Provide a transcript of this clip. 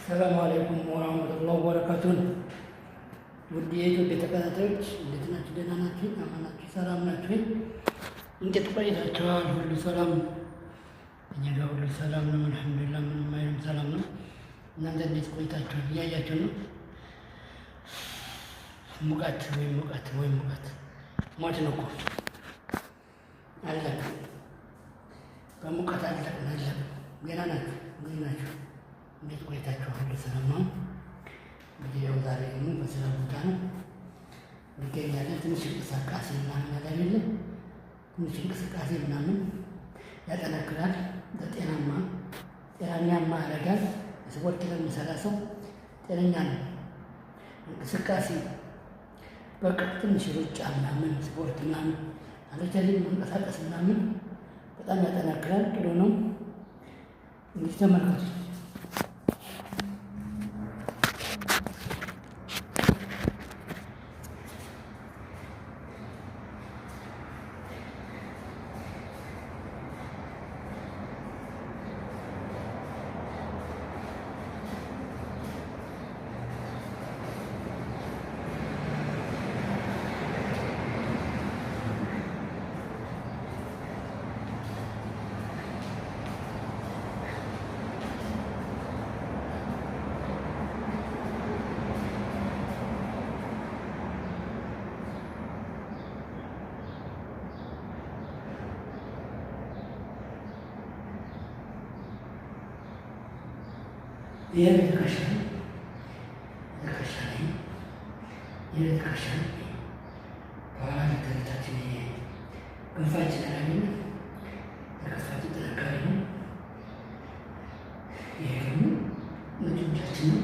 ሰላም አለይኩም ወራህመቱላሂ ወበረካቱህ። ውድ የኢትዮጵያ ተከታታዮች እንዴት ናችሁ? ደህና ናችሁ? አማን ናችሁ? ሰላም ናችሁ? እንዴት ቆይታችኋል? ሁሉ ሰላም? እኛ ጋር ሁሉ ሰላም ነው፣ አልሐምዱሊላህ። ምንም አይልም፣ ሰላም ነው። እናንተ እንዴት ቆይታችኋል? እያያችሁ ነው። ሙቀት ወይ ሙቀት ወይ ሙቀት፣ ሞት ነው እኮ፣ አለቅን፣ በሙቀት አለቅን፣ አለቅን። ገና ናችሁ? እንዴት ናችሁ? እንዴት ቆይታችኋል? ሁሉ ሰላም ነው? እንግዲህ ያው ዛሬ ደግሞ በስራ ቦታ ነው እንገኛለን። ትንሽ እንቅስቃሴ ምናምን አለ አይደለ? ትንሽ እንቅስቃሴ ምናምን ያጠነክራል፣ ለጤናማ ጤናኛማ ያደርጋል። ስፖርት ለሚሰራ ሰው ጤነኛ ነው። እንቅስቃሴ በቃ ትንሽ ሩጫ ምናምን ስፖርት ምናምን አለቻልን መንቀሳቀስ ምናምን በጣም ያጠናክራል። ጥሩ ነው። እንግዲህ ተመልከቱ። ይሄ ትከሻ ነው። ትከሻ ነው። ይሄ ትከሻ ነው። በኋላ ለተለታችን ይሄ ክንፋችን አላገኘ ለክንፋችን ጥንካሬ ነው። ይሄ ደግሞ ለጡንቻችን ነው።